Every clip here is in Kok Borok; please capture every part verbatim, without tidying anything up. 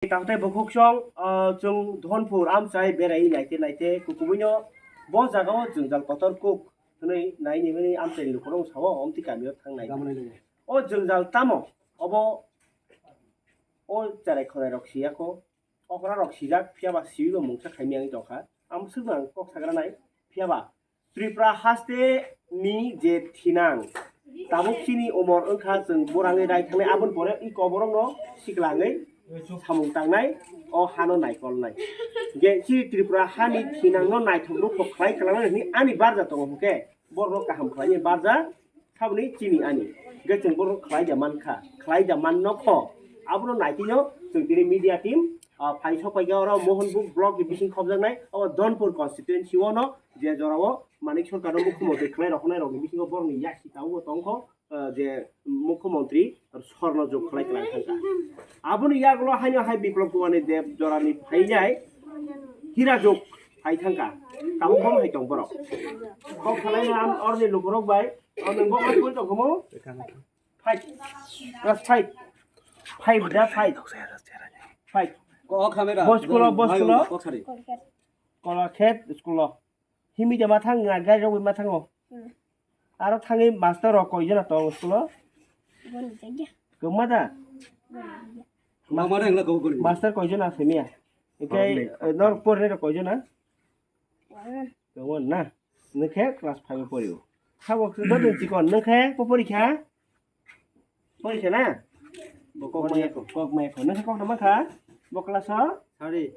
Tangtai bukhuk song, ah, chwng Dhonpur amchai berai naite naite kukubuino bo jagao jwngjal kotor kuk hwnwi naini hwnwi amchaini lukurok sao omtwi kamio thangnai. O jwngjal tamo obo o cherai khwrairok siyako. Okra rok sijak, phiya ba siwi bo mungsa khaimya wngwi tongkha. Ang swkno ang kok sagra nai, phiya ba Tripura haste ni je thinang tabuk chini umor wngkha, chwng burangwi rai thangnai, aboni pore i koborokno siklangwi samung tangnai, o hano naikolnai. Je chini Tripura hani thinangno naithok nukhok khlai kwlangnai hwnwi ani barja tongo hwnkhe, borokno kaham khlainai barja saboni chini ani. Hwnkhe chwng borok khlai da mankha, khlai da man nokho. Abono naitino chwng tini media team, ah, phai sok paikha oro Mohanpur block ni bising khobjaknai, abo Dhonpur constituency o no je jorao Manik Sarkar no mukhyamantri khlai roknai rokni bisingo borokni yasi tabukbo tongkho, ah, je mukhyamantri sorno jok khlai kwlai thangkha. Aboni yagulo haino hai Biplab Kumar ni Deb jorani phainai hira jok hai thangkha. Tabuk bo hai tong borok. Kok khlai na am orni lukurok bai. O nwng bo kok kul tong khomo? Five. Class five. Five da five. Five. Ko khamera. Bo school o, bo school o. Ko sari. Kolakhet school o. Himi de mathang na gai rok mathang o. Hmm. Aro thangwi master rok koi jona tong school o? Boni jagya. Kwma da? Boni jagya. Ma ma reng la ko boni. Master koi jona semiya. Ikai, eh, nor porne rok koi jona? Wah. Kwma na? Nwng khe class five o porio. Sabo khe dodon chikon, nwng khe po porikha? Porikha na? Bo kok maya ko. Kok maya ko. Nwng khe kok tama kha? Bo class o? Sari.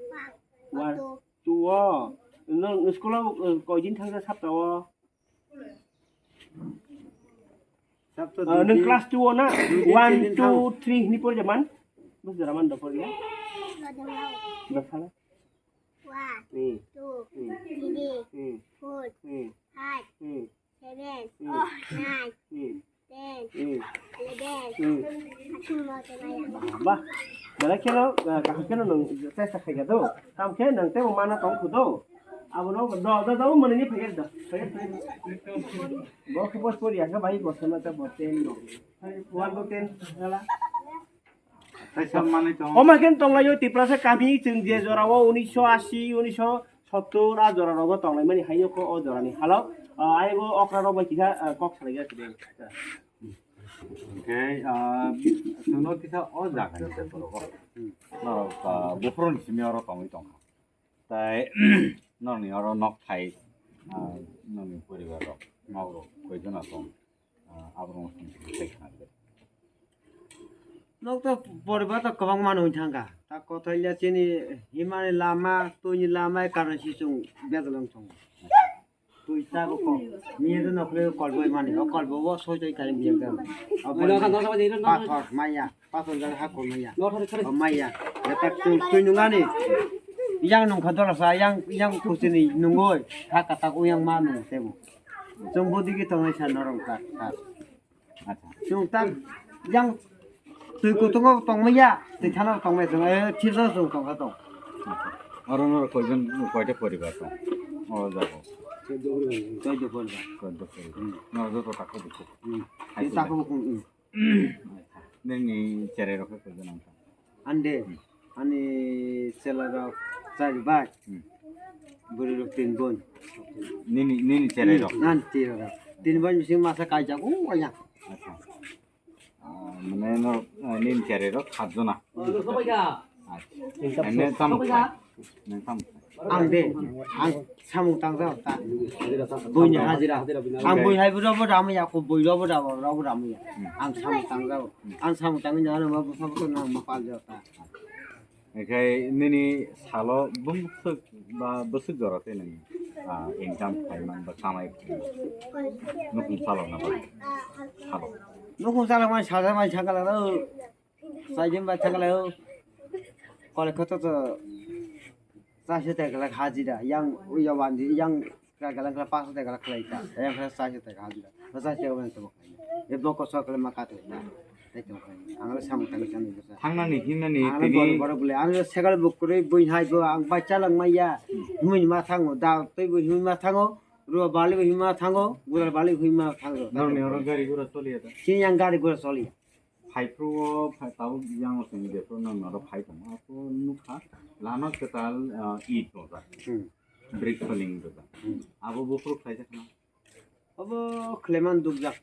One, two o. Nwng school o, uh, koi din thangsa sapta o? Sapta, ah, dui nwng din. Class two o na? Dui din, one, tin din two, thang. Three hini porja man? Bus jora man da porja? Da phala? One, hmm, two, hmm, three, hmm, four, hmm, five, hmm, seven, hmm, oh, nine, hmm, ten, hmm, eleven, hmm, thirteen mo tong maya. Ba, belai kheno, ah, kaham kheno nwng chesta khaikha do. Tamo khe nwng teibo mana tong kho do. Abono do, do, do, mani ni phai do. Phai, phai. Bo khe bos pori ya kha bai, bos ma ta bo ten no. One to ten hala. Kaisa manwi tongo. Omo khe tonglaio Tiprasa kami, chwng je jorao unisho ashi, unisho sottor a jora rogo tonglaimani haino kho o jorani halo. Ah, aibo okra rok bai kisa, ah, kok salaijak khe. Hwnkhe, ah, chwngno kisa o jaga ni borok o. Norok, ah, buphuruni simi oro tongwi tongkha. Tai norokni oro nok thai, ah, norokni poribar rok, nok rok koi jona tong? Ah, aborok wngkha khe khe khe. Nok to poribar to kwbangma nwi thangkha. Ta kothai le chini himani lama, twini lama, karon si chwng bejal wng tongo. Twi ta ko ko. Miya de nok le kolboi mani, o kolbo o soi toi kai miya de. Pathor maya, pathor jang ha ko maya. O maya, ta twi, twi nungani. Yang nungkha dorasa, yang, yang kusini nungoi, ha katak o yang ma nung tebo. Chwng bo digi tongnai sa norok tak, tak. Acha. Chwng tak yang twi kutungo tongmaya, twi thana tongmaya chwng, eh, thirsa chwng tongkha tong. Acha. Oro norok koijon, koita poribar tong? O jago. Chwddo poribar. Chwddo poribar. Hmm. Norok joto takhu bukhu. Hmm. Hai takhu bukhu, hmm. Acha. Nini cherai rok khe koijon ang? Ande, hmm, ani chela rok char bai. Hmm. Bwrwi rok tin bai. Nini, nini cherai rok? Hmm, ani cherai rok. Tin bai bising masa kaijak, o, ya. Acha. Ah, mane no, ah, nini cherai rok sat jona? Hmm. Acha. Ene tamo. Nang tamo. Ang de, ang samung tangjak ta. Buini hajira. Ang bui hai bui robo ramya, ko bui robo rabo, robo ramya. Hmm. Ang samung tangjak. Ang samung tangwi nang ma bwsa bwsa nang ma pal jak ta. Ekai nini salo bwswk ba bwswk jora tei nang, ah, income khai man ba kamai khai man? Nukhung salo na ba? Salo. Nukhung salo mai saja mai sakala. Saijin bai thanglaio. Kole koto to chashi teka lak hajira. Yang uya wandi, yang ka galang kala paso teka lak khlai ta. Yang kala chashi teka hajira. Chashi teka wani tamo khlai. E boko sokle ma kato ta. Tei tamo khlai. Ang le samung tangwi samung bwsa. Thangnani, himnani, ang le tini bor bor bole. Ang le segal bukurui bui hai bo. Ang bai chalang maya. Himui ma thango. Da tei bui himui ma thango. Rua bali bui himui ma thango. Gural bali bui himui ma thango. Norni oro gari gura choliya da? Sini yang gari gura choliya. Phaiphuru o phai-, tabuk yang o chwng jephuru no norok phai tongo. Aphuru nukha lama kwtal, ah, it ojak. Hmm. Brick soling ojak. Hmm. Abo buphuru khlaijak na? Obo khwlaiman dukjak.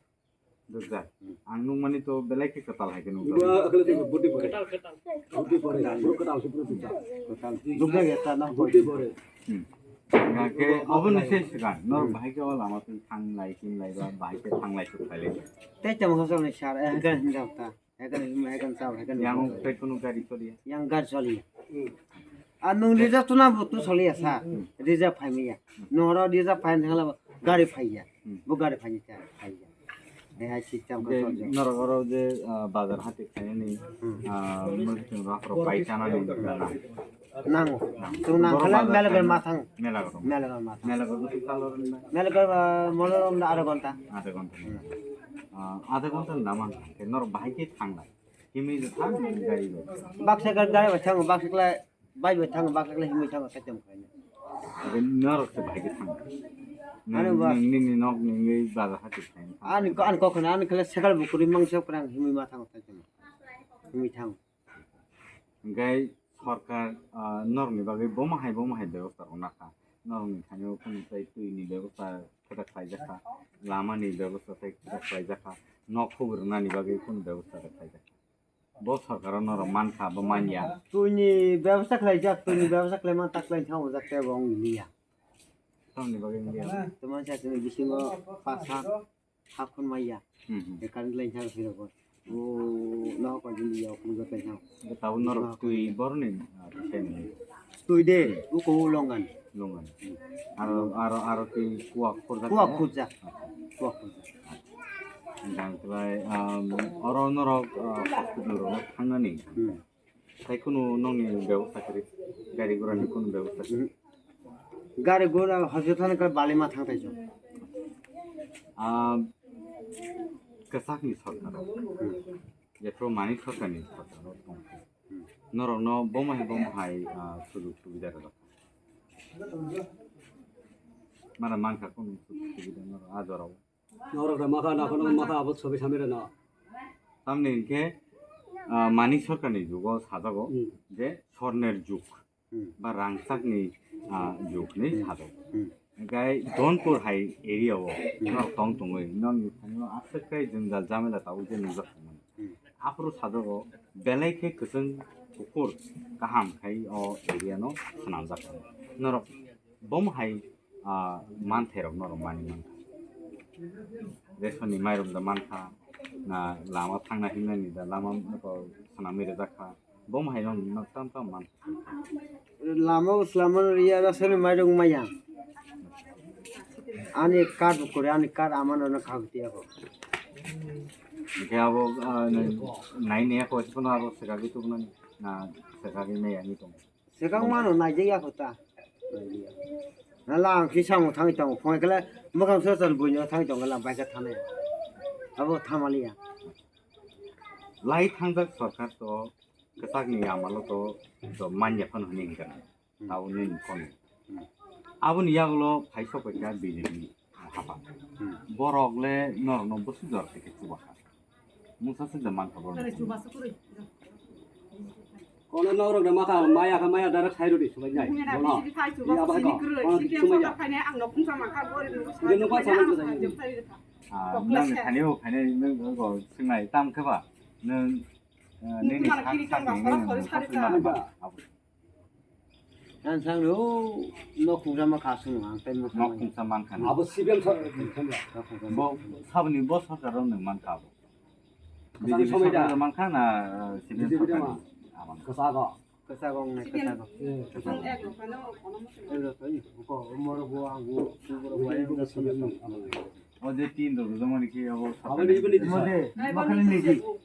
Dukjak. Hmm. Ang nukmani to belai khe kwtal hai khe nukjak. Ibo akhwlai tongma budi pore. Budi pore. Budi pore. Budi pore. Budi pore. Kwtal. Dukjak ya ta na. Budi pore. Hmm. Hingkhe obo ni se swkang, norok bahai khe o lama twi thang lai, tin lai ba, bahai khe thang lai, suk lai. Tei tamo hosong ni sar, eh, hingkhe hinjak ta. Hingkhe hinma, hingkhe chao, hingkhe hinma. Yang tei kunu gari choliya? Yang gari choliya. Hmm. A nwng reserve tuna bo tu choliya sa. Hmm. Reserve phai maya. Hmm. Nwng oro reserve phai thangla gari phaiya. Hmm. Bo gari phai cha, phaiya. Hai hai system ko je chol je. Norok oro je, ah, bazar hati khainani, hmm, ah, mui chwng rok rok bai chanani. Nango. Chwng nang khala mela gor ma thang. Mela gor. Mela gor ma thang. Mela gor usi kalor na. Mela gor, ah, mono rom na adha ghonta. Adha ghonta. Hmm. Ah, adha ghonta na man. Norok bahai khe thang lai. Kimi je thang gari bai. Baksa gari bai thang, baksa khlai Bike bai thango, baksa khlai himwi thango, saichom khlaina. Abo norok se bike thango. Ani ba- Nini nok nini bazar hati khlaina. Ani ko, ani kokno, ani khlai sekal bukurwi mangsa prang himwi ma thango, saichom. Himwi thango. Hingkhe sorkar, ah, norokni bagwi bomo hai, bomo hai bebosta rwna kha. Norokni thani o kunu tei twini bebosta kwthak khlaijak kha, lamani bebosta tei kwthak khlaijak kha, nok khobor rwnani bagwi kunu bebosta khlaijak kha. Bo sorkaro norok mankha, bo manya. Twini bebasa khlaijak, twini bebasa khlaima taklai thang ojak tei bo wng liya. Tamni bagwi wng liya? Tei mansa chini bisingo pas ha, ha khun maya. Hmm, hmm. Tei current line thang sirok bo. O, nohok pa jini ya, khun joto thang. Tei tabuk norok twi boroni, ah, twi sai mani. Twi de, uko u longan. Longan. Aro, aro, aro twi kuwak khurjak. Kuwak khurjak. Kuwak khurjak. Jang khlai, um, oro norok, uh, hospital rok thangnani. Hmm. Sai kunu nokni bebosta kwrwi, gari gura ni kunu bebosta kwrwi. Hmm. Gari gura hospital thani khe bali ma thang taichung. Ah, kwchak ni sorkar. Hmm. Jephru mani sorkar ni sorkar tong. Hmm. Norok no bomo hai bomo hai, ah, sujug subida rok. Mara mankha kunu sujug subida norok a jorao. Norok da maka na kono maka abo sobi samira na. Tamni hingkhe, ah, mani sorkar ni jugo sajago, hmm, je sorner jug, hmm, ba rangchak ni, ah, jug ni, hmm, sajago. Hmm. Hingkhe Donpur hai area o, hmm, norok tong tongwi, nokni thani o aswk khe jwngjal jamela tabuk je nujak tongmani. Hmm. Aphuru sajago belai khe kwchwng kuphur kaham khai o area no swnamjak. Norok bomo hai, ah, manthairok norok mani mankha. Ration ni mairum da mankha, na lama thangna himnani da lama swnamwi rijak kha. Bomo hai no tam tam mankha. Lama o swlamano riya ration ni mairum maya. Ani card bo kore, ani card amano no khagwi tiyako. Hingkhe abo, ah, nai nai ako, abo swkagwi tubunani, na swkagwi maya ni tong. Swkang mano naijak ya kho ta. Na la ang khe samung thangwi tongo. Phone khe le mwkhang sora sora buino thangwi tongo la bike thanai. Abo thamaliya. Lai thangjak sorkar to kwchak ni yamalo to, to manya phano hwnwi hwnkha na. Hmm. Abo nini phone. Hmm. Aboni yagulo phai sok kha B J P ni hapha. Hmm. Borok le norok no bwswk jora khe chuba kha. Mungsa se jaman ka borok. Kono norok da maka maya ka maya dara khai rodi subai nai. Bono. Ya ba ko. Kono sumai ya. Nungkha sama ko. Ah, nang thani o khai nai nung go sinai tam khe ba. Nung, eh, nini sak sak ni nung. Ang sang no nok khungsa ma kha sung ang tai mo. Nok khungsa man kha. Abo C P M sa. Bo sabni bo sarkar rok nung man kha bo. B J P sarkar man kha na, eh, C P M sarkar? Kwchak o. Kwchak o nai kwchak o. O je tin rok jomani khe abo sarkar.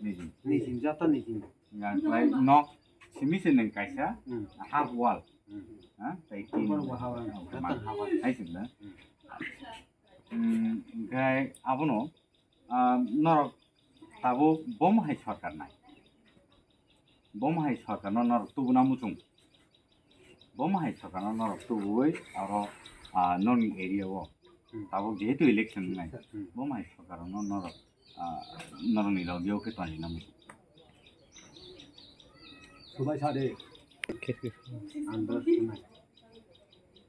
Niji. Niji, joto niji. Nga klai nok simi se nang kaisa, hmm, half wall. Hmm. Ha, tai tin. Joto half wall. Hai sing na. Hmm. Hmm, hingkhe abono, ah, norok tabuk bomo hai sorkar nai. Bomo hai sorkar no norok tubuna muchung. Bomo hai sorkar no norok tubui aro, ah, nokni area o. Hmm. Tabuk jehetu election nai. Hmm. Bomo hai sorkar no norok, ah, norok ni logi o khe tongwi na muchung.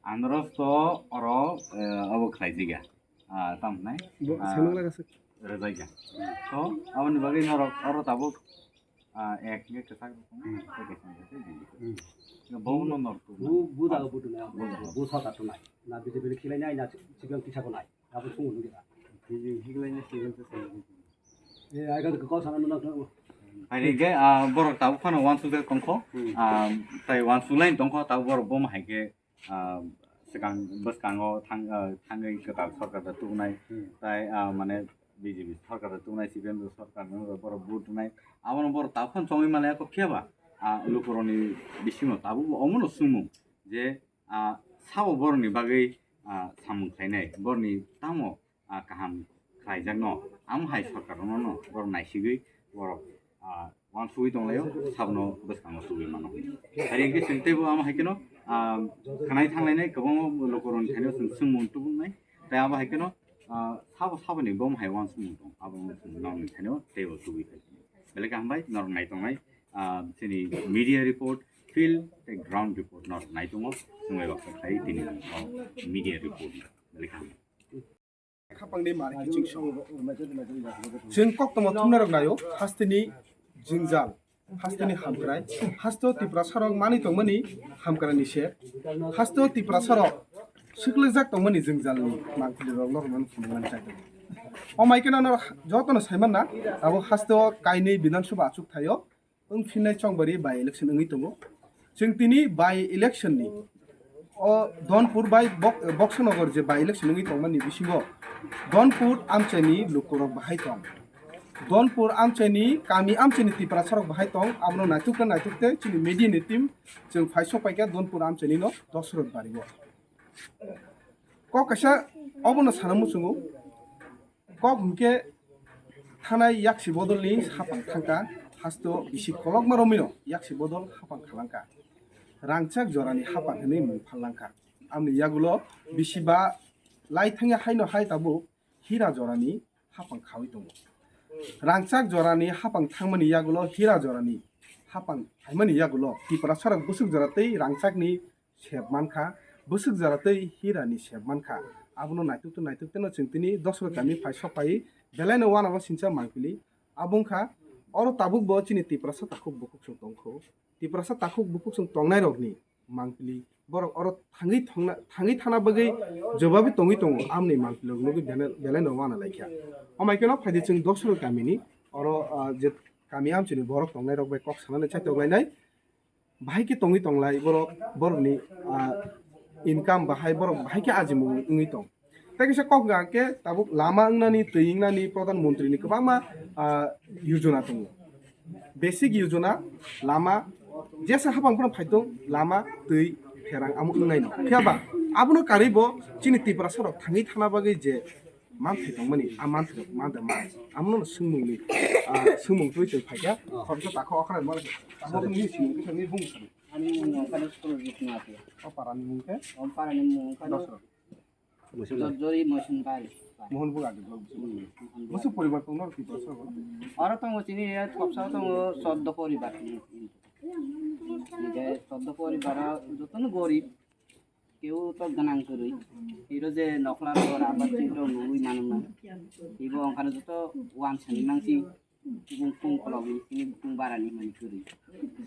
Andros to oro, eh, abo khlaijiga. Ah, tamo nai? Bo Ah, sanung laga se. Rwjaiga. To, aboni bagwi norok oro tabuk, ah, ek nge kwchak rok tong, Hmm. tei kaisa nge tei bini. Hmm. Bo no norok tong. Bu, bu da bu tu nai, bu da, bu sa da tu nai. Na B J P le khilai nai, na sikang kisa ko nai. Abo sungo nungkha. Higlai na sikang kisa. Eh, ai ka ko sana nuna ko. Hai ke, ah, borok tabuk phano wansuk tongkho. Hmm. Ah, tai wansuk lai tongkho, tabuk borok bo hai ke ah, swkang bwskango thang-, ah, thangwi kwtal sorkar da tubunai, Hmm. tai, ah, mane B J P sorkar da tubunai, C P M sorkar no borok vote rwnai, abono borok tabuk phano chongwi male kok phiya ba, ah, lukurokni bisingo tabuk bo omono swngmung je, ah, sabo borokni bagwi, ah, samung khlainai, borokni tamo ah, kaham khlaijakno, amo hai sorkarno no borok naisigwi borok, ah, wansugwi tonglaio, sabno bwskango tubui mano. Hai hwnkhe chwng teibo amo hai kheno, ah, khanai thanglainai kwbangma lukurokni thaino chwng swngmung tubunai, tei abo hai kheno, ah, sabo saboni bo hai wansukmung tong, abo wngkha chwng norokni thaino teibo tubui khlai. Belai khe hambai norok nai tongnai, ah, chini media report, field tei ground report norok nai tongo, chwng bai baksa khlai tini media report belai khe hambai. Khapangni mari kiching song. Chwng koktwma thumnarok naio, hasteni jwngjal, hasteni hamkrai, hasteo Tiprasarok manwi tongmani hamkraini se, hasteo Tiprasarok swklikjak tongmani jwngjalni mangpilirokno rwmani phunukmani chai tongo. O mai kheno norok jotono saimanna, abo hasteo kainwi Bidhan Sabha achuk thaio. Wng phinnai chongbari by election wngwi tongo. Chwng tini by election ni o Donpur bai Bok-, Boksanagar je by election wngwi tongmani bisingo Donpur amchaini lukurok bahai tong. Donpur amchaini kami amchaini Tiprasarok bahai tong, abono naitukte naitukte chini media ni team chwng phai sok paikha Donpur amchaini no Dosrot bari o. Kok kaisa obono sana muchungo. Kok hwnkhe thanai yaksi bodolni hapang thangkha, hasteo bisi kolokma romwino yaksi bodol hapang khalangkha. Rangchak jorani hapang hwnwi mung pharlangkha. Amni yagulo bisi ba lai thangya haino hai tabuk hira jorani hapang khawi tongo. Rangchak jorani hapang thangmani yagulo hira jorani hapang phaimani yagulo Tiprasarok bwswk jora tei rangchakni sep mankha, bwswk jora tei hirani sep mankha. Abono naitukte naitukte no chwng tini Dosrot kami phai sok pai belai no uanabo sincha mangpili. Abo wngkha oro tabuk bo chini Tiprasa takhuk bukhuk chwng tongkho. Tiprasa takhuk bukhuk chwng tongnai rokni mangpili borok oro thangwi thangna, thangwi thana bagwi jobabi tongwi tongo, amni mangpili rok nugwi belai, belai no uana laikha. Amai khe no phaidi chwng Dosrot kamini oro, ah, je kami amchini borok tongnai rok bai kok sanani chaitok lainai. Bahai khe tongwi tonglai borok, borokni, ah, income bahai, borok bahai khe ajimung wngwi tong. Tei kisa kok hwnkha khe tabuk lama wngnani, twi wngnani, Pradhan Mantri ni kwbangma, ah, yojana tongo. Basic yojana, lama, jesa hapang phano phai tong, lama, twi, pherang amo wngnai no. Phiya ba abono karwi bo chini Tiprasa rok thangwi thana bagwi je manthai tongmani, a manthai rok mantha ma. Amno no swngmungni, ah, swngmung twi twi phaikha. Khoroksa takho okhra mano. Abo ni swngmung kisa ni bung sani. Ani mung no kano school rit na ati. O para ni mung khe? O para ni mung kano. Dosrot. Jor-, jori mosun bari. Mohon bug adi bug. Hmm, Mohon bug. Musu poribar tong nor ki dosrot. Oro tongo chini ya thopsa tongo soddo poribar. Nide soddo poribar jotono gorib. Keu to gwnang kwrwi. Iro je nokla rok abar chini rok nugwi mano na. Ibo ongkhana joto wansani mangsi bung kung kolok ni sini bung bara ni mani kwrwi.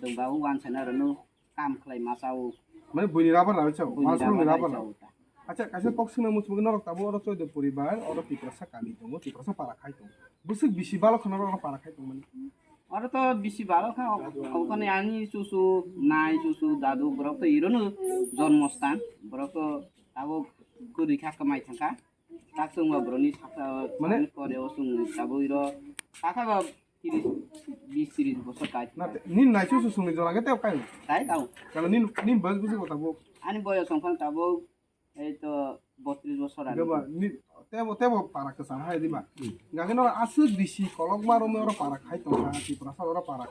Chwng ba o wansana rok no kam khlai ma chao. Mane buini rabar rawi chao. Buini Wansukni rabar rabar rawi chao. Acha kaisa kok swngna muchung norok tabo oro choido poribar oro Tiprasa kami tongo, Tiprasa para khai tongo. Bwswk bisi balo khana oro para khai tongmani. Oro to bisi balo kha, okhane ani chuchu, nai chuchu, dadu, borok to irono jonmo sthan, borok to tabuk kwrwi kha, kwmai thangkha. Tak chwngba borokni sakha, Mane? Sakni pore o chwng tabuk iro, sakha ba tiris, bis tiris bosor kai. Na, ni nai chuchu chwngni jora khe tei kai? Tai tao. Kala ni, ni boyos bisi ko tabuk? Ani boyos ongkha tabuk Ei to botris bosor ani. Gaba ni tebo, tebo para kwcham hai di ba. Hmm. Gakhe no aswk bisi kolokma romwi oro para khai tongkha, Tiprasa oro para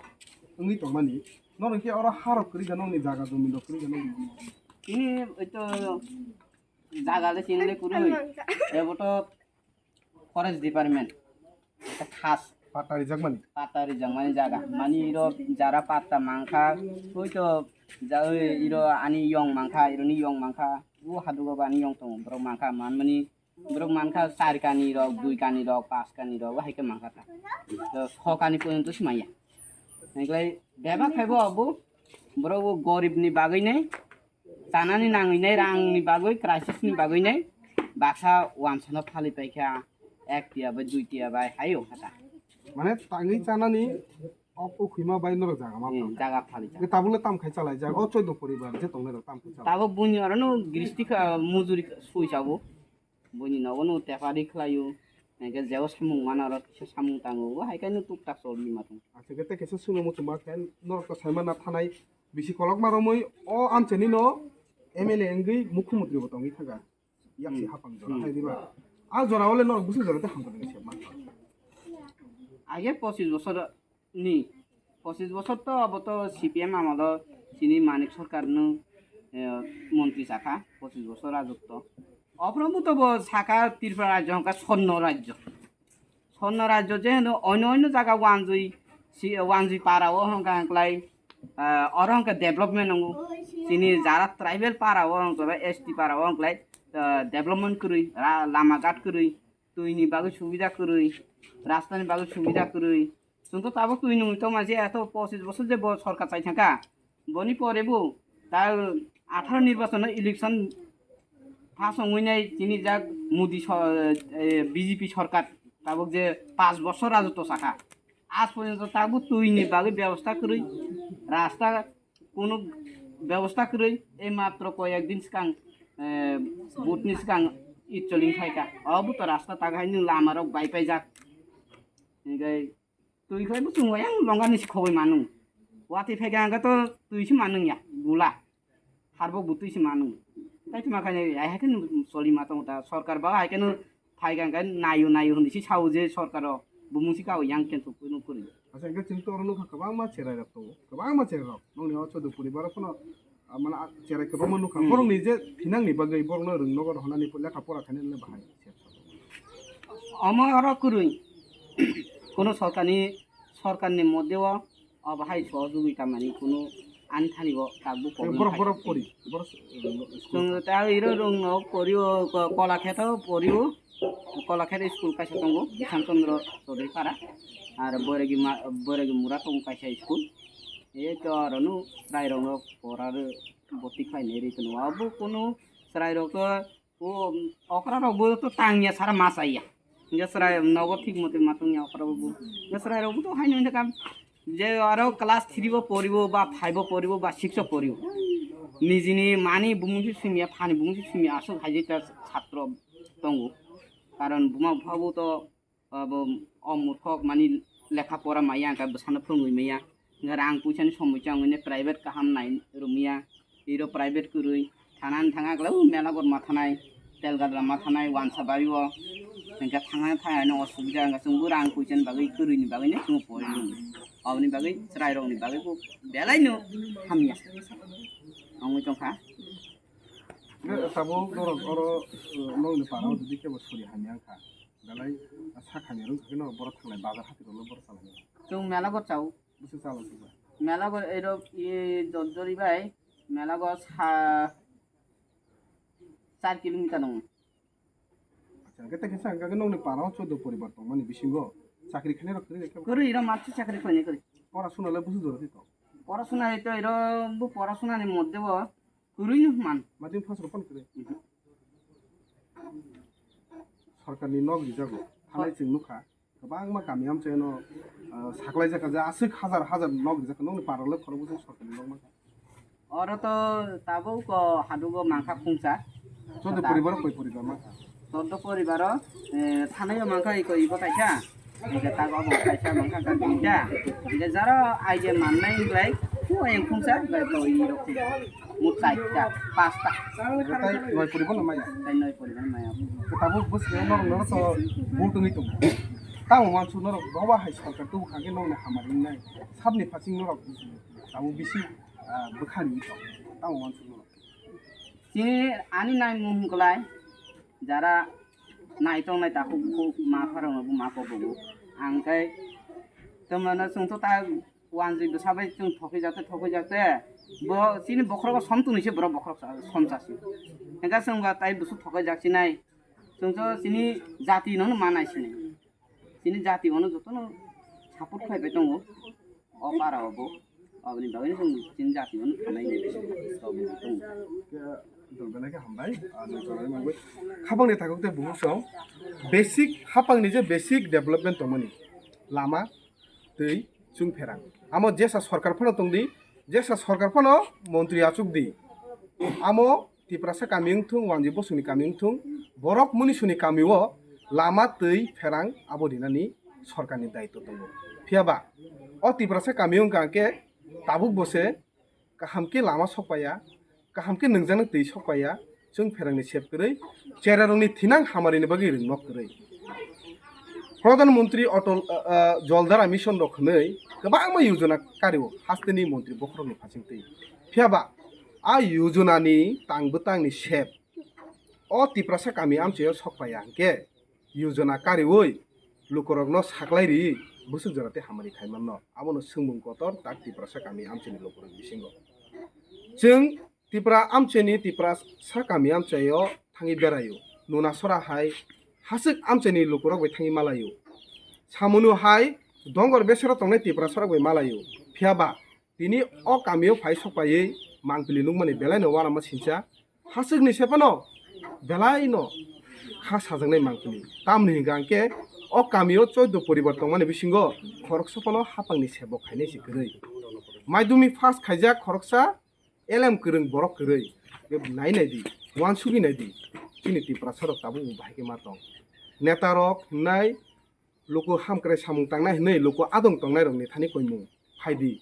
wngwi tongmani. Norok khe oro harok kwrwi gano ni jaga jomi rok kwrwi gano. Ini oi to jaga le chini le kwrwi. Ebo to Forest Department. Ekta khas. Patta rijakmani. Patta rijakmani jaga. Mani iro jara patta mankha, twi to ja-, oi iro ani yong mankha, ironi yong mankha, o hadugo bo ani yong tongo, borok mankha, manmani borok mankha char kani rok, dui kani rok, pas kani rok, bo hai khe mankha ta. To so kani porjonto se manya. Hingkhlai bebak khai bo abo, borok bo gorib ni bagwi nai, chanani nangwi nai, rang ni bagwi, crisis ni bagwi nai, baksa wansano phali paikha, ek tiya bai, dui tiya bai, hai wngkha ta. Mane tangwi chanani ok ukhwima bai norok jaga ma Hmm, phal. Jaga phali ta. Tabukle tam khai chalai jak, o chaudo poribar je tongnai rok tam khai chalai. Tabuk buini orono gristi kha, mujuri sui sabo. Buini nogo no tepari khlaio. Hingke jeo samung mana oro kisa samung tango. O hai khe no tuk tak choli ma tong. Acha kete kisa suno muchung ma khe norok to sai mana thanai bisi kolok ma romwi o amchani no M L A wngwi mukhyamantri bo tongwi thaga. Yaksi Hmm. hapang jora Hmm. hai diba. A jora ole norok busu jora te hamkha de se ma. Age pochis bosor ni, pochis bosor to abo to C P M amolo chini Manik Sarkar no, eh, montri chakha, pochis bosor rajotto. Ophrobo to bo saka Tripura rajyo hwnka sonno rajyo. Sonno rajyo je hwno oino oino jaga wanjwi si, wanjwi para o hwnka hwnkhlai, eh, oro hwnka development wngo. Chini jara tribal para o hwnka S T para o hwnklai, eh, development kwrwi, ra-, lama ghat kwrwi, twi ni bagwi subida kwrwi, rasta ni bagwi subida kwrwi. Chwng to tabuk twi nungwi tongma je eto pochis bosor je bo sorkar chai thangkha. Boni pore bo ta atharo nirbachon no election pass wngwi nai chini jak Modi so-, eh, B J P sorkar tabuk je paanch bosor rajotto sakha. Aaj porjonto tabuk twi ni bagwi bebosta kwrwi, rasta kunu bebosta kwrwi, ei matro koyek din swkang, eh, vote ni swkang itcholing phaikha. O bo to rasta tak hai ni lama rok bai paijak. Hinkhe twi khlai bo chwng yang longa ni si khogwi manu. Watwi phaikha hwnkhe to twi si manung ya, bula. Harbok bo twi si manung. Tai twi ma khainai, ai hakhe choli ma tongo ta. Sorkar ba hakhe no phaikha hwnkhe naio naio hwnwi si sao je sorkar o. Bumung si kao yang khe thuk no kwrwi. Acha, hwnkhe chwng to oro nukha kwbangma cherai rok tongo, kwbangma cherai rok. Nokni o chaudo poribar o phano, ah, mane, ah, cherai kwbangma nukha. Hmm. Borokni je thinangni bagwi borokno rwngnogo rohornani lekha pora khainani bahai. Omo oro kwrwi. Kono sorkarni, sorkarni moddhe o obo hai sohojogita mani kono ani thani o tabuk problem borok, hai borok khe. Pori, borok, eh, school. Chwng ta iro rwngno pori o, ko-, Kolakheto pori o. Kolakhet school kaisa tongo, Bishan Chandra Chaudhary Para. Ar Boiragi ma-, Boiragi Mura tongo kaisa school. E to aro no chwrai rokno pora rw boti khlai nai ri tono. Abo kono chwrai rok to o okra rok bo to tangya sara ma chaya. Hingke chwrai nogo thik mote ma tongya okra bo. Hingke chwrai rok bo to haino hingke kam je aro class three bo poribo ba five bo poribo ba six bo poribo. Nijini mani bumung se simiya, phani bumung se simiya, aswk hai je ta chatro tongo. Karon buma bupha bo to abo o murkhok mani lekha pora maya, hingke bwsano phwrwngwi maya. Hingke rang puisani somoi changmani private kaham nai rwmaya. Iro private kwrwi thanani thanga kwlai o mela gorma thanai, telgadra ma thanai, wansa bari o. Hingke thangna thangna no osubida, hingke chwngbo rang puisani bagwi kwrwini bagwi no chwngbo pori rwmani. Aboni bagwi chwrai rokni bagwi bo belai no hamya wngwi tongkha. Hingke tabuk norok oro, eh, nokni para o jodi kebo suri hamya wngkha, belai sakhamya wngkha khe no borok thanglai bazar hati rok borok salai. Chwng mela gor chao. Bwswk chala suja. Mela gor ero, e, Jotjori bai mela gor sa char kilometer nung. Acha, hingke tei kisa hingke nokni para o chaudo poribar tongmani bisingo chakri khainai rok kwrwi khe? Kwrwi, iro matwi chakri khlainai kwrwi. Pora suna le bwswk jora di to? Pora suna hai to iro bo pora suna ni moddhe bo kwrwi no man. Matwi phas rok phano kwrwi? Mhm. Sorkarni nok rijago, thanai chwng nukha. Kwbangma kami amchaino, ah, saklaijak kha, je aswk hazar hazar nok rijak kha, nokni paralok khorokbwswk sorkari nok mankha. Oro to tabuk o hadugo mankha khungsa. Chaudo poribar koi poribar mankha? Chaudo poribaro, eh, thanaio mankha iko ibo kaisa, hingke tago abo kaisa mankha kha duita, hingke jaro idea mannai wngkhlai, o yang khungsa, bai to irok. Mut chaita, pasta. Tei noi poribo no maya? Tei noi poribo no maya. Tabuk bwskango norok norok to bul tongwi tongo. Tamo uansuk norok boba hai sorkar tubu kha khe nokni hamari wngnai. Sabni phasing norok tabuk bisi, ah, bwkha riwi tongo. Tamo uansuk norok. Chini ani naimung hwnklai jara naitok nai takhuk bukhuk ma pharang no ma kobogo. Ang khe Tomrano chwng to ta wanjwi bwsa bai chwng thokwi jakte, thokwi jakte. Bo chini bokhorogo som twnwi se borok bokhorok sa-, som chasi. Hingkha chwng ba tai bwswk thokwi jak sinai. Chwng to chini jati no manai sini. Chini jati ono jotono support khlai bai tongo. O para o bo. Aboni bagwi chwng chini jati ono thanai ni bisi tongo. Khe dol belai khe hambai. Ani chwrai mangwi. Khapang ni thakok tei buhuk song. Basic, hapang ni je basic development tongmani. Lama, twi, chwng pherang. Amo jesa sorkar phano tongdi, jesa sorkar phano montri achukdi. Amo Tiprasa kami wngthung, Wanji Bosongni kami wngthung, borok munisuni kamio lama twi pherang abo rinani sorkarni daitw tongo. Phiyaba o Tiprasa kami wngkha khe tabuk bose kaham khe lama sokpaiya, kaham khe nungjaknai twi sokpaiya, chwng pherangni sep kwrwi, cherarokni thinang hamarini bagwi rwngnok kwrwi. Pradhan Mantri Atal, ah, ah, Jal Dhara Mission rok hwnwi kwbangma yojona kario hasteni montri bokhorokni phasingtwi. Phiyaba a yojonani tang bwtangni sep o Tiprasa kami amchaio sokpaiya hwnkhe, yojona kariwi lukurokno saklai ri bwswk jora tei hamari khai manno. Abono swngmung kotor tak Tiprasa kami amchaini lukurok bisingo. Chwng Tipra amchaini Tiprasa kami amchaio thangwi beraio. Nunasora hai haswk amchaini lukurok bai thangwi malaio. Samunu hai dongor besero tongnai Tiprasarok bai malaio. Phiyaba tini o kamio phai sokpaiwi mangpili nukmani belaino uanama sincha. Haswkni se phano belaino kha sajaknai mangpili. Tamni hwnkha hwnkhe o kamio chaudo poribar tongmani bisingo khoroksa phano hapangni sebok khainai se kwrwi. Madhyamik pass khaijak khoroksa elem kwrwng borok kwrwi. Nai nai di, uansugwi nai di. Chini Tiprasarok tabuk bo bahai khe ma tong. Netarok hwnnai luku hamkrai samung tangnai hwnwi luku adong tongnairokni thani koimung. Phai di.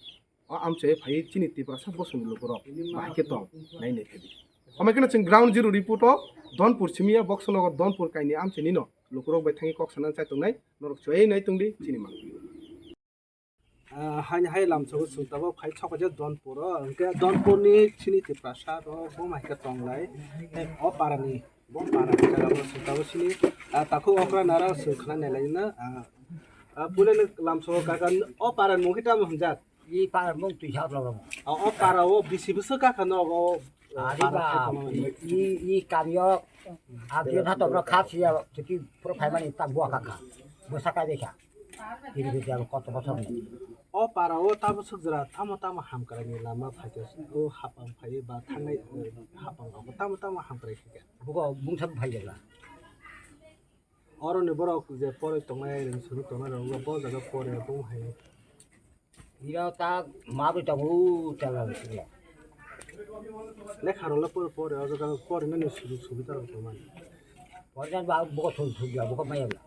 O amchai phai chini Tiprasa bosongni lukurok bahai khe tong nai nai khe di. Hamai kheno chwng ground zero report o Donpur simi ya, Boxonagar Donpur kaini amchaini no lukurok bai thangwi kok sana chai tongnai, norok chwai nai tong di chini mang. Ah, haini hai lamsao chwng tabuk phai sokphaijak Donpur o, hwnkhe Donpur ni chini Tiprasa rok bo hai khe tong lai, tei o para ni, bo para ni jaga bo chwng tabuk chini, ah, takhuk okra nara chwng khna nai lai na, ah, ah, puila ni lamsao kaka o para ni mung khe tamo hwnjak? I para mung twi sa rok. O, o para o bisi bwswk kaka nogo, o, ari para ba, khe tongmani. I, i kamio, a, biyo tha tongro kha siya, tiki pura phaimani ta bua kaka. Bwsa kai bekha. Tini bisi abo koto bosor ni. O para o tamo swk jora, tamo tamo hamkrai ni lama phaikhe, o hapang phai ba thangnai, o hapang rok tamo tamo hamkrai khe. Buko bungsa phai jala. Oro ni borok je poroi tongnai, rwng swrwng tongnai rok bo jaga pore bung hai. Ira ta ma bai tongo, u tela sila. Lekha rok le pore pore, o jaga pore nani sujug subida rok tongmani. Pore jan ba buko thun thun ya, buko maya bla.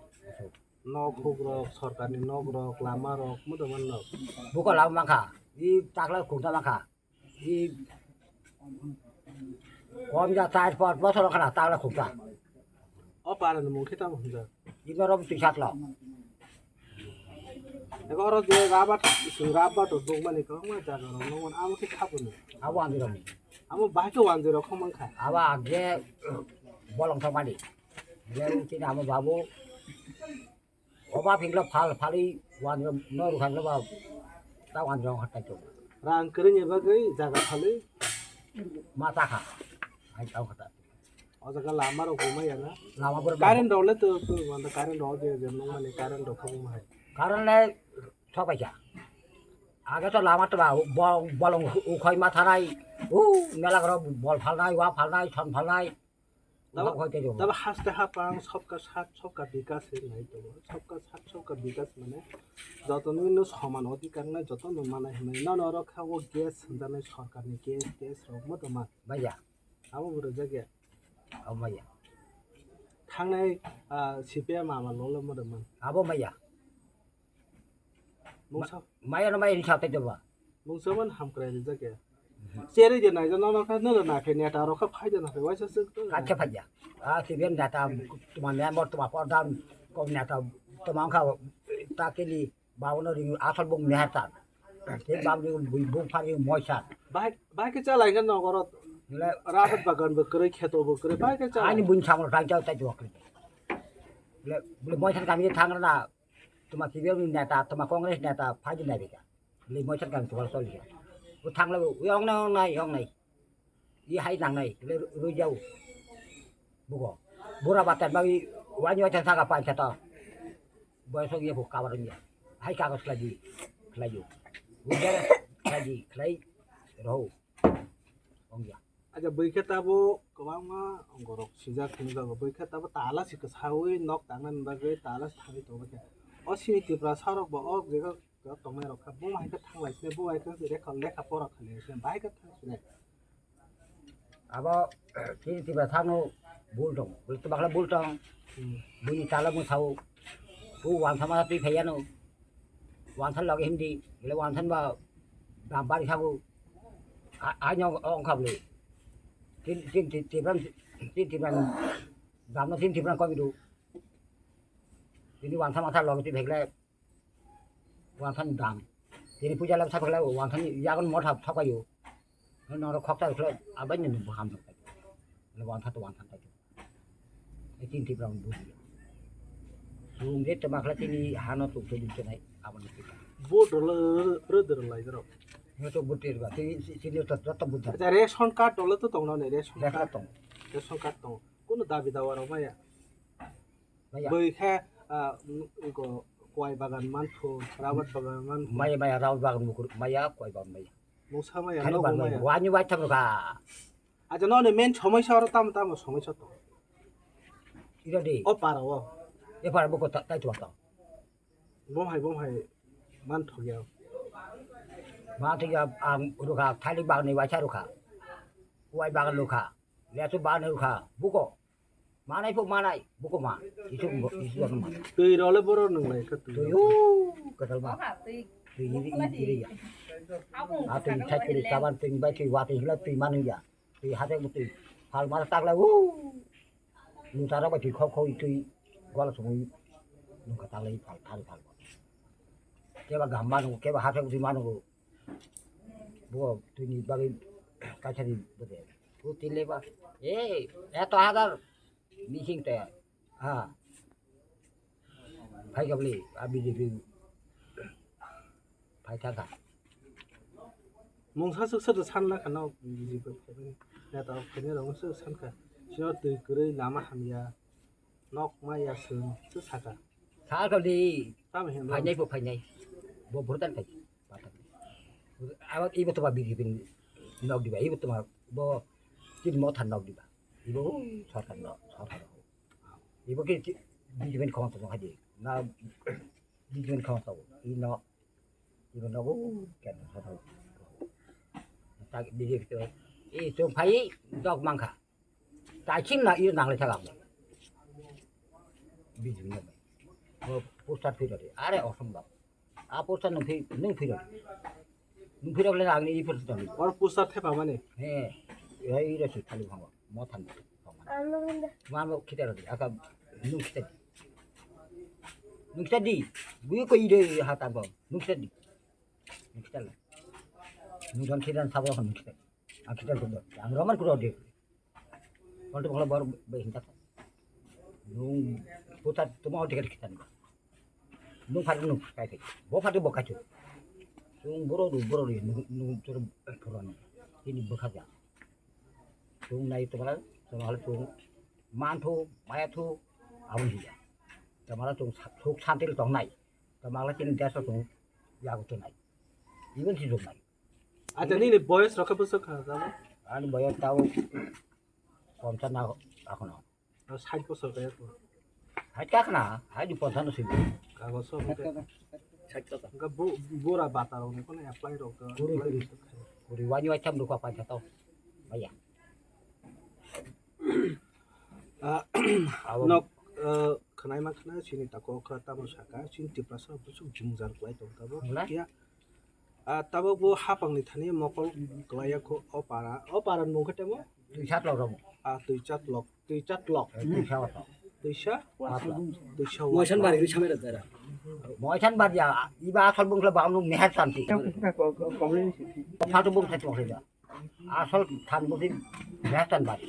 Nok huk rok, sorkar ni nok rok, lama rok, mudo man nok. Buko lama mangkha, i takla khungta mangkha. I kom ja char panch bosor khana takla khukta. O para ni mung khe tamo hwnjak? I norok twi satlo. Eko oro je rabat, rabat rok nukmani kwbangma jaga rok nukmani, amo khe khapuni. Abo ang rok. Amo bahai khe wanjwi rok khong mankha. Abo ang je bolong thok mani. Je chini amo babu. Oba phiklo phal phali wanjwi no rukhan lo ba ta wanjwi hot tai to. Rang kwrwngni bagwi jaga phalwi. Ma ta kha. Ai tau kha ta. O jaga lama rok bo maya na? Lama bor. Current rok le to, to wanda current rok je je nung mani current rok khobong hai. Current le thok bai ja. Age to lama to ba bo-, bolong ukhoi ma thanai. U mela gro bol phalnai, wa phalnai, thon phalnai. Tabo, tabo haste hapang sabka sat sabka bikas hinwi nai tongo. Sabka sat sabka bikas mane jotono no soman odhikar wngnai, jotono manai hinwi. Nono oro kha o gas hwnjaknai sorkarni gas, gas rok moto man. Maya. Abo bo rwjak ya. Abo maya. Thangnai, ah, C P M ama lolo moto man. Abo maya. Mungsa. Ma-, maya no maya ri sa tai doba. Mungsa man hamkrai rijak ya. Mhm. Cheri je naija nono kha nono na khe neta rok kha phai de na khe waisa sik to. Kha khe phai ya. A si ben data tuma member tuma pordhan ko neta tuma kha ta ke li ba no ri asal bung meher tan. Te bam ri bui bung phari moi san. Bai, bai khe chalai khe nogoro. Le rabat bagan bo kwrwi kheto bo kwrwi bai khe chalai. Ani bun samro tai tai tai dok. Le bule moi san kami thang na. Tuma T B L ni neta, tuma Congress neta, phaidi nai bika. Lei moisan kami tuma soli ya. U thang labo, u ong nai, ong nai, ong nai. I hai nang nai, le rui jau. Bugo. Bura batan bagi, wani wani thang saka pancha ta. Boyos ong ya bu kabar ong ya. Hai kagas khlai di, khlai yo. U jara khlai di, khlai rau. Ong ya. Aja bwikhe tabo kwbangma borok sijak hinjago. Bwikhe tabo tala si kwsaui nok tangnani bagwi tala si thangwi tongo khe. O sini Tiprasa rok bo o jagao tongnai rok kha. Bo hai khe thanglai sini, bo hai khe lekha, lekha pora khlai sini, bahai khe thang sini. Abo chini Tiprasa no bul tong, bul to bakla bul tong. Hmm. Buni tala mo sao. Bu wansa ma twi phayano. Wansa loge hindi, bole wansa ba dam bari sabu. A, a nyong ong kha bole. Tin, tin, tin, tin, tin, tin, dam no tin, tin, komi du. Tini wansa ma sa loge ti bhegle. Wansa ni dam. Tini puja lab sa bhegle wansa ni yagon motha thok ayo. Noro khoksa bhegle abai ni bu ham thok. Wansa to wansa thok. Tin Tipra ni buji. Sung je tama khla tini hano tuk tuk tuk nai aboni kita. Bo dolo rwdwr lai doro. Yo to butir ba tini sini to to butir. Acha ration card dolo to tong nai ration card. Ration card tong. Kono dabi dawa rok maya. Maya. Boi khe ah, ko kwai bagan man phu, rabat bagan man phu. Maya maya rabat bagan bukur maya kwai bagan maya. Mungsa maya. Thani nogo bagan maya. Wani wai thang ka. Acha noni main somosya oro tamo tamo somosya to. Ira de. O para o. E para buko tai to ka. Bom hai bom hai man thok ya. Man thok ya ang rukha thali bagni waisa rukha. Wai bagan rukha. Lesu bagni rukha. Buko. Manai po manai. Buko ma. Isu isu ma. Twi role boro nung lai kha twi. Twi u katal ma. Twi iri iri ya. Atwi thai twi taban twi bai twi wa twi hila twi manu ya. Twi hate twi. Hal mara tak lai u. Nung tara bai twi khok khok twi gola sumui nung ka talai phal thari phal. Keba gam manu keba hafek di manu bo twi ni bagwi kaisa di bode. Ko tile ba eh eto hagar missing te ha. Phai gabli a B J P. Phai thangkha. Mungsa swk swk san na khana B J P neta rok phainai rok swk san kha. Sino twi kwrwi lama hamya nok ma ya swng swk saka. Sakha di. Tamo hin phainai bo phainai. Bo burdan phai. Abo ibo to ba B J P nok diba ibo to ma bo kin mo than nok diba. Ibo sarkar nok sarkar. Ibo ke B J P khong to hai di. Na B J P khong to. Ino Ibo nogo kena hono. Tak biji kito. I chwng phai dok mangkha. Taichim na i nanglai thak ang. Biji no. O poster phirodi. Are osomba. A poster nung phi nung phirodi. Nung phirok le ang i poster nung. Or poster thepa mani. He. Ei re su thali bhango. Mothan. Mano kita rodi aka nung kita di. Nung kita di. Bui ko ide hata ko. Nung kita di. Nung kita la. Nung don kita sabo nung kita. Ang kita ko. Ang roman ko di. Kalau tu kalau baru behinta. Nung putar tu mau tiket kita. Nung phar nung kai kai. Bo phar bo kachu. Nung boro du boro du nung tur puran. Ini bokha ja. Chwng nai twmala, twmala chwng manthu, mayathu, aboni hiya. Twmala chwng sa-, suk santil tongnai. Twmala chini desh chwng yago tongnai. Even si tongnai. Acha nini boyos rokhe bwswk kha tamo? Ani boyos tao ponchano akhono. Sait bosor kaya to. Hai kakna, hai di ponchano swi. Kago so ke. Sait kata. Ga bu bura bata rok ne kono apply rok. Kuri, kuri. Kuri wani wai cham ruka pai kata. Aya. Ah, nok, eh, khwnai ma khna chini tako khra tamo saka chini Tiprasa busuk jumjar kwlai tong tabo. Wala? Kya? Ah, tabuk bo hapang ni thani mokol kwlaiya kho o para. O para ni mung khe temo? Twi chat lok rok. Ah, twi chat lok. Twi chat lok. Twi sa wata. Twi sa? Atla. Twi sa wata. Moisan bari ri samai rata ra. Moisan bari ya, iba asal bung khlai bang nung meher santi. Phatu bung khlai tong khlai da. Asal than bung meher san bari.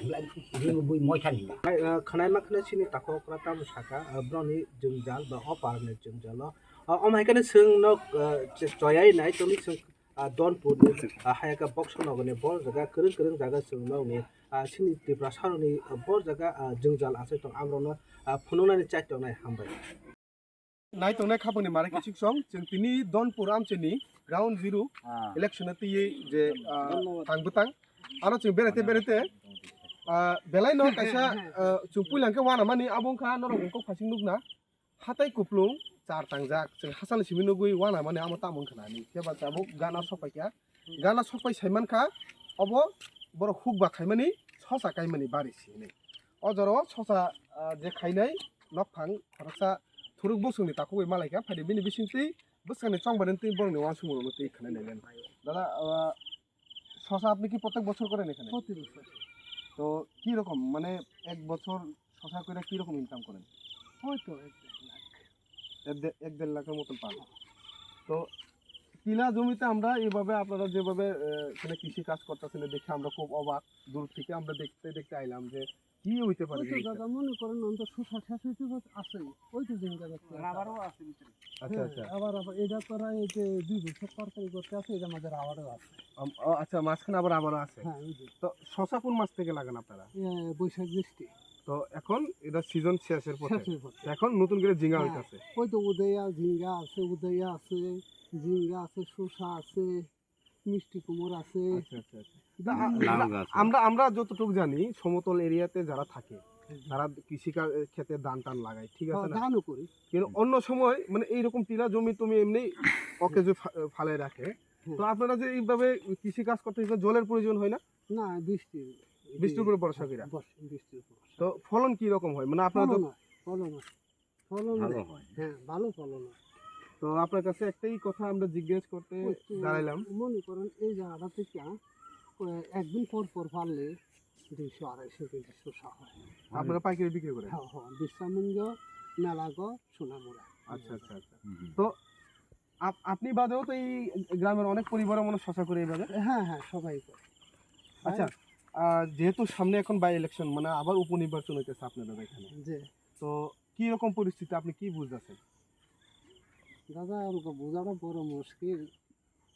Ring bui moisan ba. Ai, ah, khwnai ma khna chini tako kra tamo saka, ah, broni jwngjal ba o para ni jwngjal o. Ah, omo hai kheno chwng nok, ah, ch-, choyai nai tongni chwng, ah, Donpur ni, ah, hai khe Boksonogor ni bor jaga kwrwng kwrwng jaga chwng nokni, ah, chini Tiprasa rokni, ah, bor jaga, ah, jwngjal achai tong amrokno, ah, phunuknani chai tongnai hambai. Nai tongnai khapangni mare kichik song chwng tini Donpur amchini ground zero Ah. election o twiwi je, ah, Donpur. Tang bwtang. Aro chwng berete berete, ah, belai no kaisa, ah, chwng puila hwnkhe wanamani abo wngkha norok wngkok phasing nukna. Hatai kuplung char tangjak, chwng hachal simi nugwi wanamani amo tamo wngkha nani. Khe ba tabuk gana sokpaikha. Gana sokpai saimankha obo borok hukba khaimani sosa kaimani bari sini. O jorao sosa, ah, je khainai nokphang khoroksa thuruk bosongni takhugwi malaikha, phaidi bini bisingtwi bwskangni chongbarani twi borokni uansukmung rokno twi khanai nai nani. Dada, ah, শশা আপনি কি প্রত্যেক বছর করেন এখানে? প্রতি বছর। তো কি রকম, মানে, এক বছর শশা করে কি রকম ইনকাম করেন? হয়তো এক দেড় লাখ। এক দে-, এক দেড় লাখের মতন পান। তো টিলা জমিতে আমরা এইভাবে আপনারা যেভাবে, আহ, এখানে কৃষি কাজ করতেছেন দেখে আমরা খুব অবাক। দূর থেকে আমরা দেখতে দেখতে আইলাম যে কি হইতে পারে ওই তো জিনিসটা। দাদা, মনে করেন, অন্তত শশা শেষ হইতে পারে, আছে, ওই তো জিঙ্গা দেখতে আছে। রাবারও আছে ভিতরে। আচ্ছা, হ্যাঁ, আচ্ছা। আবার, আবার এটা করা, এই যে দুই বছর তরকারি করতে আছে, এটার মধ্যে রাবারও আছে। আম-, ও আচ্ছা, মাঝখানে আবার রাবারও আছে। হ্যাঁ, ওই যে। তো শশা কোন মাস থেকে লাগান আপনারা? এ, বৈশাখ জ্যৈষ্ঠে। তো এখন এটা সিজন শেষের পথে। শেষের পথে। এখন নতুন করে ঝিঙ্গা হ্যাঁ, হইতাছে। ওই তো উদয়া ঝিঙ্গা আছে, উদয়া আছে, ঝিঙ্গা আছে, শসা আছে, মিষ্টি কুমড় আছে। আচ্ছা, আচ্ছা, আচ্ছা। বিভিন্ন লাউ গাছ আছে। আমরা, আমরা যতটুকু জানি, সমতল এরিয়াতে যারা থাকে, হুম। তারা কৃষি কা-, ক্ষেতে ধান টান লাগায়, ঠিক আছে হ্যাঁ, না? ধানও করি। কিন্তু অন্য সময়, মানে, এইরকম টিলা জমি তুমি এমনি অকেজো ফা-, ফালে রাখে। হুম। তো আপনারা যে এইভাবে কৃষি কাজ করতে গেলে জলের প্রয়োজন হয় না? না, বৃষ্টি। বৃষ্টির উপরে ভরসা করা। বর্ষ-, বৃষ্টির উপর ভরসা। তো ফলন কি রকম হয়? মানে, আপনারা তো ফলন হয়, ফলন হয়। ফলন ভালো দেয়। হয়। হ্যাঁ, ভালো ফলন হয়। তো আপনার কাছে একটাই কথা আমরা জিজ্ঞেস করতে ওই তো দাঁড়াইলাম। মনে করেন এই জায়গাটা থেকে, আহ, একদিন পর পর পারলে দুইশো আড়াইশো কেজি শসা হয়। আপনারা পাইকারি বিক্রি করেন? হ্যাঁ, হ্যাঁ, বিশ্রামগঞ্জ, মেলাগো, সোনামুড়া। আচ্ছা, আচ্ছা, আচ্ছা। হুম, হুম। তো আপ-, আপনি বাদেও তো এই গ্রামের অনেক পরিবারও মনে হয় শসা করে এইভাবে? হ্যাঁ, হ্যাঁ, সবাই করে। আচ্ছা, হ্যাঁ। আহ, যেহেতু সামনে এখন বাই ইলেকশন, মানে আবার উপনির্বাচন হইতেছে আপনাদের এখানে। জি। তো কি রকম পরিস্থিতি, আপনি কি বুঝতেছেন? দাদা, আমাকে বোঝাটা বড় মুশকিল।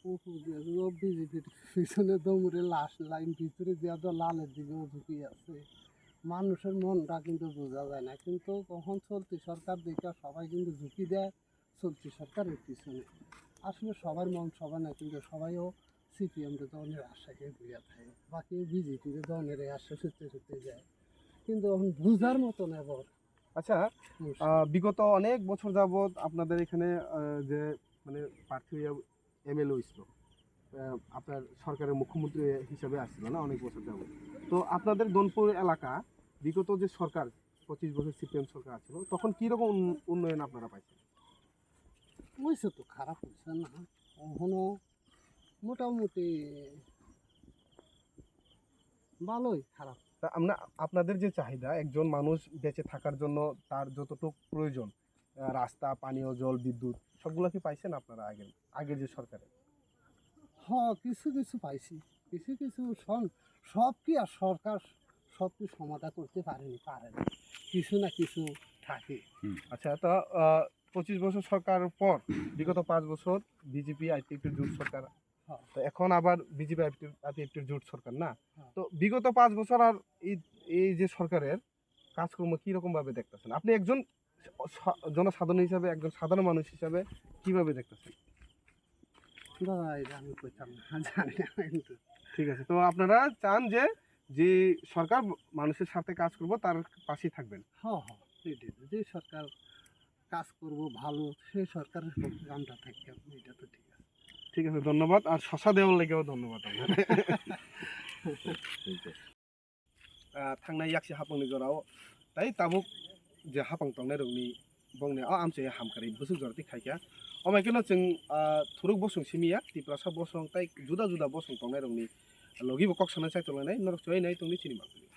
ও, ও বিজেপির পিছনে দৌড়ে লাস্ট লাইন ভিতরে যে এত লালের দিকেও ঝুঁকি আছে। মানুষের মনটা কিন্তু বোঝা যায় না, কিন্তু কখন চলতি সরকার দেখে সবাই কিন্তু ঝুঁকি দেয় চলতি সরকারের পিছনে। আসলে সবার মন সবার না, কিন্তু সবাইও সিপিএম রে দলের আশাকে ঘুরে থাকে, বাকি বিজেপি রে দলের আশা ছুটতে ছুটতে যায়, কিন্তু এখন বুঝার মতো না বড় আচ্ছা, মুশকিল। আহ, বিগত অনেক বছর যাবত আপনাদের এখানে, আহ, যে, মানে, প্রার্থী হয়ে এমএলএ হয়েছিল, আহ, আপনার সরকারের মুখ্যমন্ত্রী হিসাবে আসছিল না অনেক বছর যাবত? তো আপনাদের দনপুর এলাকা বিগত যে সরকার, পঁচিশ বছর সিপিএম সরকার আছিল, তখন কি রকম উন-, উন্নয়ন আপনারা পাইছেন? হয়েছে তো, খারাপ হয়েছে না, এখনো মোটামুটি ভালোই, খারাপ। তা আমরা, আপনাদের যে চাহিদা, একজন মানুষ বেঁচে থাকার জন্য তার যতটুকু প্রয়োজন, আহ, রাস্তা, পানীয় জল, বিদ্যুৎ, সবগুলা কি পাইছেন আপনারা আগের, আগের যে সরকারে? হ, কিছু কিছু পাইছি, কিছু কিছু সন-, সব কি আর সরকার সব কি সমাধান করতে পারেনি? পারে না, কিছু না কিছু থাকে। হুম। আচ্ছা, তো, আহ, পঁচিশ বছর সরকারের পর বিগত পাঁচ বছর বিজেপি আইপিএফটির জোট সরকার, হ্যাঁ। তো এখন আবার বিজেপি আইপিএফটির জোট সরকার না? হ্যাঁ। তো বিগত পাঁচ বছর আর এই, এই যে সরকারের কাজকর্ম কি রকম ভাবে দেখতেছেন? আপনি একজন সা-, জনসাধারণ হিসাবে, একজন সাধারণ মানুষ হিসাবে কিভাবে দেখতেছেন? দাদা, এটা আমি কইতাম না, জানি না কিন্তু। ঠিক আছে, তো আপনারা চান যে, যে সরকার মানুষের স্বার্থে কাজ করবো, তার পাশেই থাকবেন? হ্যাঁ, হ্যাঁ, এটাই তো, যে সরকার কাজ করবো ভালো, সেই সরকারের পক্ষে আমরা থাকতাম, এটা তো ঠিক আছে। ঠিক আছে, ধন্যবাদ। আর শশা দেওয়ার লেগেও ধন্যবাদ আপনার। Ah, thangnai yaksi hapangni jorao, tai tabuk je hapang tongnai rokni bongni o amchai hamkari bwswk jora twi khaikha. Omo khe no chwng, ah, thuruk bosong simi ya, Tiprasa bosong tai juda juda bosong tongnai rokni logi bo kok sanai chai tonglainai, norok chwrai nai tongni chini mangpili.